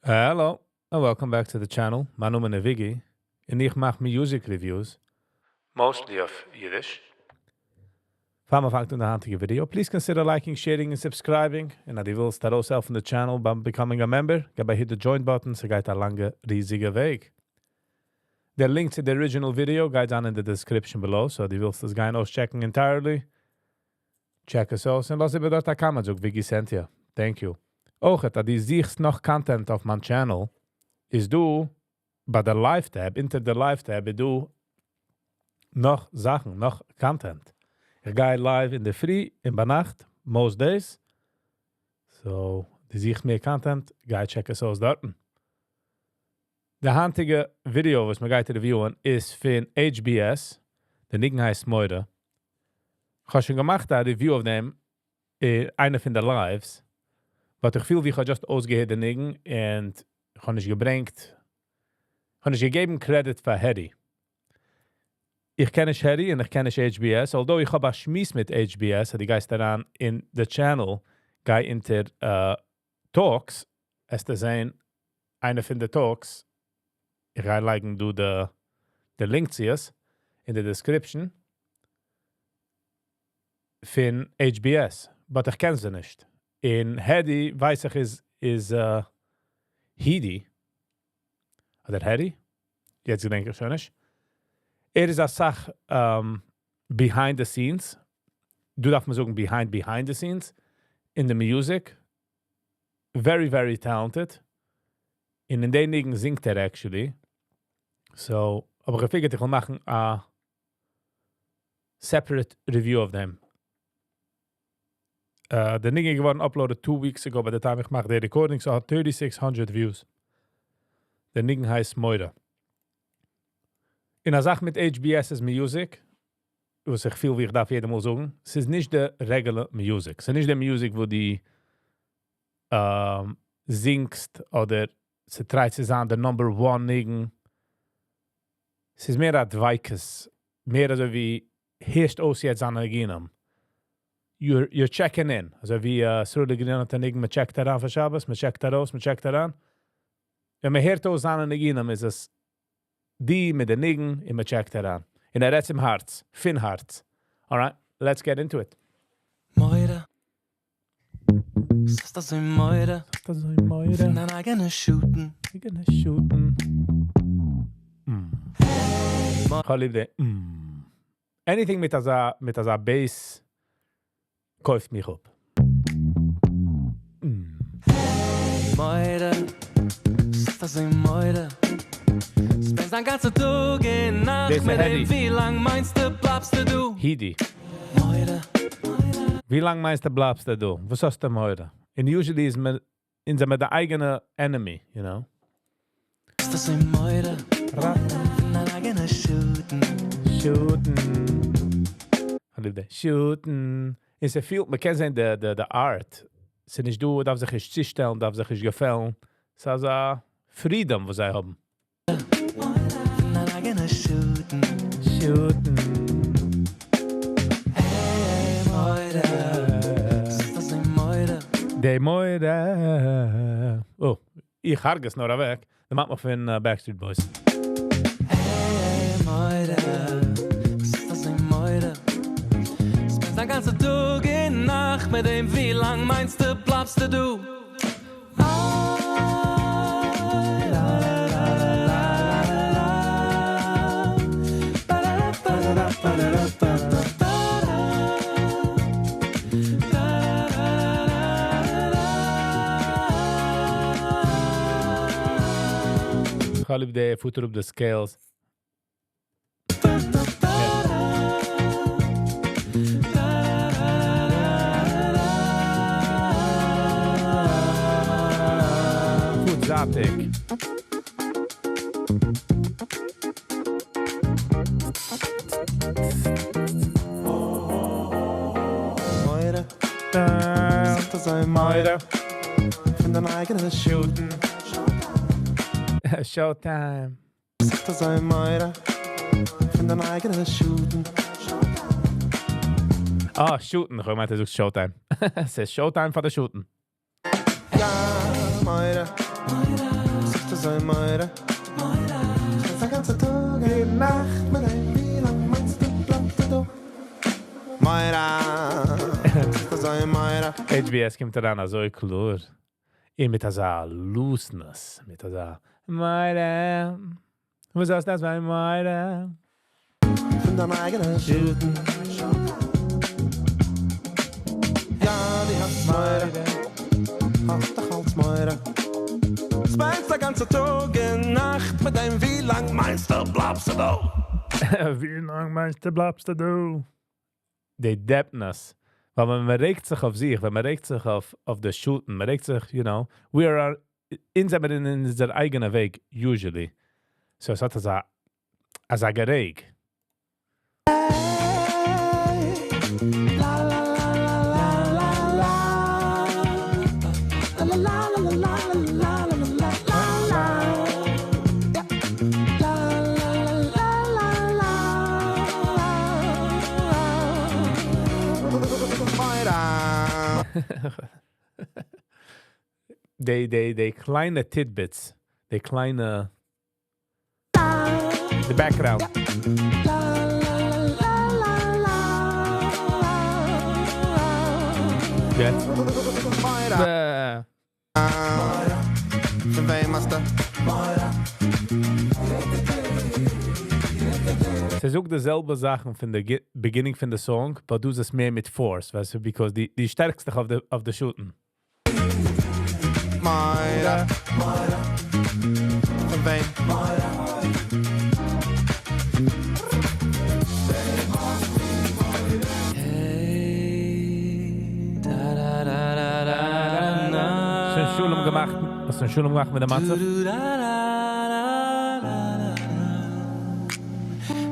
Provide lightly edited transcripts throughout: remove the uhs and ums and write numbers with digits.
Hello and welcome back to the channel, מיין נאמען איז Viggy און איך מאך music reviews, mostly אויף אידיש. פאר מען פאנגט אן די היינטיגע video, please consider liking, sharing און subscribing, און אז דו ווילסט ארויסהעלפן די channel ביים becoming a member, געב א hit די join button, ס'גייט א לאנגע ריזיגע וועג. דער link צו די original video גייט זיין אין די description below, so דו ווילסט עס גיין אויסטשעקן entirely, check עס אויס און לאז איבער דארט א comment, זאג Viggy sent ya. Thank you. אויכעט אז דו זוכסט נאך content אויף מיין channel, איז דא ביי די live tab, אונטער די live tab איז דא נאך זאכן, נאך content. איך גיי live אינדערפרי און ביינאכט, most days. So, דו זוכסט מער content, גיי check עס אויס דארטן. די היינטיגע ווידיאו וואס מען גייט review ען איז פון HBS, די ניגון הייסט מורא. כ'האב שוין געמאכט א review אויף דעם אין איינע פון די lives, but איך פיל ווי איך האב just אויסגעהערט די ניגון און כ'האב נישט געברענגט, כ'האב נישט געגעבן credit פאר Hedy. איך קען נישט Hedy און איך קען נישט HBS, although איך האב א שמועס מיט HBS, אז דו גייסט אריין אין די channel, גיי אונטער talks, וועסטו זען איינע פון די talks, איך גיי לייגן דא די די link צו עס אין די description פון HBS, but איך קען זיי נישט. און Hedy ווייס איך איז איז Hedy אדער Hedy? יעצט געדענק איך שוין נישט. ער איז אסאך behind the scenes, דא דארף מען זאגן behind behind the scenes, אין די music, very very talented, און אין די ניגון זינגט ער actually, so האב איך געפיגערט איך וועל מאכן א separate review אויף דעם. די ניגון איז געווארן uploaded two weeks ago by the time איך מאך די recording, so האט 3600 views. די ניגון הייסט מורא. און א זאך מיט HBS's music, וואס איך פיל ווי איך דארף יעדע מאל זאגן, ס'איז נישט די regular music. ס'איז נישט די music וואו דו זינגסט אדער ס' try ט צו זיין די number one ניגון. ס'איז מער א דביקות, מער אזוי ווי הערסט אויס יעצט זיינע ניגונים. You're you're checking in, אזוי ווי סרולי גרין האט א ניגון מען טשעקט אריין פאר שבת, מען טשעקט ארויס, מען טשעקט אריין. ווען מען הערט אויס זיינע ניגונים איז עס די מיט די ניגון און מען טשעקט אריין. און ער רעדט צום הארץ, פון הארץ. Alright, let's get into it. מורא. ס'האסט אזוי מורא. ס'האסט אזוי מורא. פון דיין אייגענע שאטן. אייגענע שאטן. כ'האב ליב די מ. Anything מיט אזא מיט אזא bass קויפט מיך אפ. מורא. ס'האסט אזוי מורא. Spend סט דיין גאנצע טאג און נאכט מיט דעם ווי לאנג מיינסטו בלייבסטו דא? Hedy. מורא. ווי לאנג מיינסטו בלייבסטו דא? וואס האסטו מורא? און usually איז מען אונז זעמער די אייגענע enemy, you know. האסט אזוי מורא פון דיין אייגענע שאטן. שאטן. כ'האב ליב די שאטן. און ס'פילט, מ'קען זען די די די art. ס'נישט דא, דארף זיך נישט צושטעלן, דארף זיך נישט געפעלן. ס'איז אזא freedom וואס זיי האבן. פון דיין אייגענע שאטן. שאטן. Hey מורא. ס'איז אזוי מורא. די מורא. Oh, איך הרג' עס נאר אוועק. דערמאנט מיך פון Backstreet Boys. Hey מורא. ס'איז אזוי מורא. Spend סט דיין גאנצע טאג און נאכט מיט דעם ווי לאנג מיינסטו בלייבסטו דא? כ'האב ליב די פארט אראפ די scales. פארט זייטיג. מורא. ס'האט אזוי מורא. פון דיין אייגענע שאטן. Showtime. ס'האט אזוי מורא. פון דיין אייגענע שאטן. אה, שאטן. איך האב געמיינט ער זאגט showtime. ס'איז showtime פאר די שאטן. יא, מורא. מורא. Spendסט א גאנצע טאג און נאכט מיט דעם, ווי לאנג מיינסטו בלייבסטו דא? מורא, האסט אזוי מורא. HBS קומט אריין אזוי קלאר. און מיט אזא looseness, מיט אזא מורא. וואס הייסט דאס ביי מורא? פון דיין אייגענע שאטן. יא, דו האסט מורא. האסט דאך אלץ מורא. Spendסט א גאנצע טאג און נאכט מיט דעם, ווי לאנג מיינסטו בלייבסטו דא? ווי לאנג מיינסטו בלייבסטו דא? די deepness. ווייל ווען מען רעגט זיך אויף זיך, ווען מען רעגט זיך אויף די שאטן, מען רעגט זיך, we are אונז זעמיר אין אונזער אייגענע וועג, usually. So עס האט אזא גערעג. La la la la la la la la la la la la la la la La la la la la la. די קליינע tidbits, די קליינע, the background. La la la la la. יעצט. מורא. פון וועם האסטו מורא? זי זאגט די זעלבע זאכן פון די beginning פון די song, but דו עס מער מיט force, ווייסטו, because די שטארקסט דיך אויף די שאטן. מורא. פון וועם? מורא. Hey, da da da da da da. שוין שלום געמאכט, האסט שוין שלום געמאכט מיט דער מצב? Du, da, da, da, da, da, da.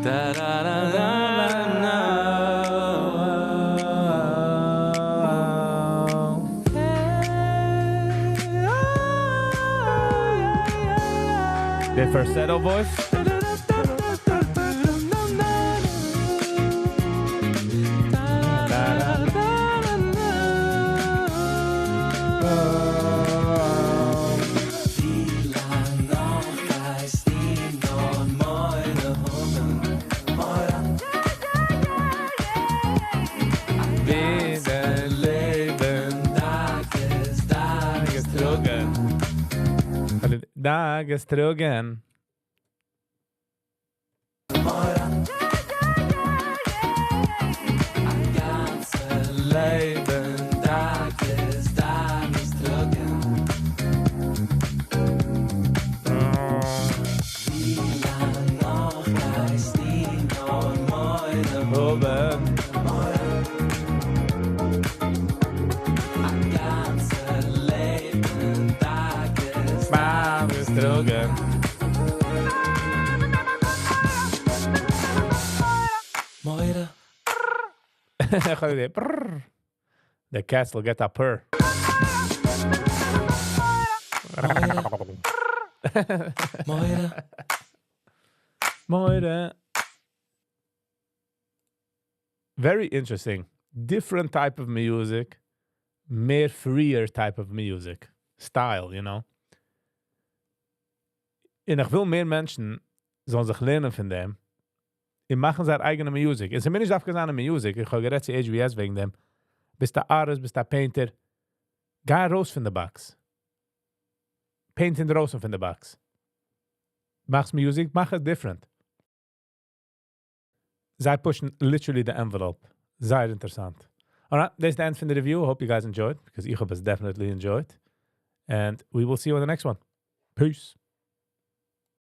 Da, da, da, da, da, da. The falsetto voice? ווי לאנג נאך גייסטו נאר מורא האבן? מורא. ווידער לעבן. דאגות, דאגות טראגן. דאגות טראגן. מורא. א גאנצע לעבן דאגות, דאגות טראגן. ווי לאנג נאך גייסטו נאר מורא האבן? מורא. א גאנצע לעבן דאגות, דאגות טראגן. מורא. איך האב די prrr. The cats will get a purr. מורא. מורא. מורא. Very interesting. Different type of music. מער freer type of music. Style. און איך וויל מער מענטשן זאלן זיך לערנען פון דעם און מאכן זייער אייגענע music. עס איז מיר נישט דווקא זיין music. איך האב גערעדט צו HBS וועגן דעם. ביסט א artist, ביסט א painter. גיי ארויס פון די box. Paint אינדרויסן פון די box. מאכסט music, מאך עס different. זיי pushן literally the envelope. זייער אינטערעסאנט. Alright, that's the end פון the review. Hope you guys enjoyed, because איך האב עס definitely enjoyed. And we will see you in the next one. Peace.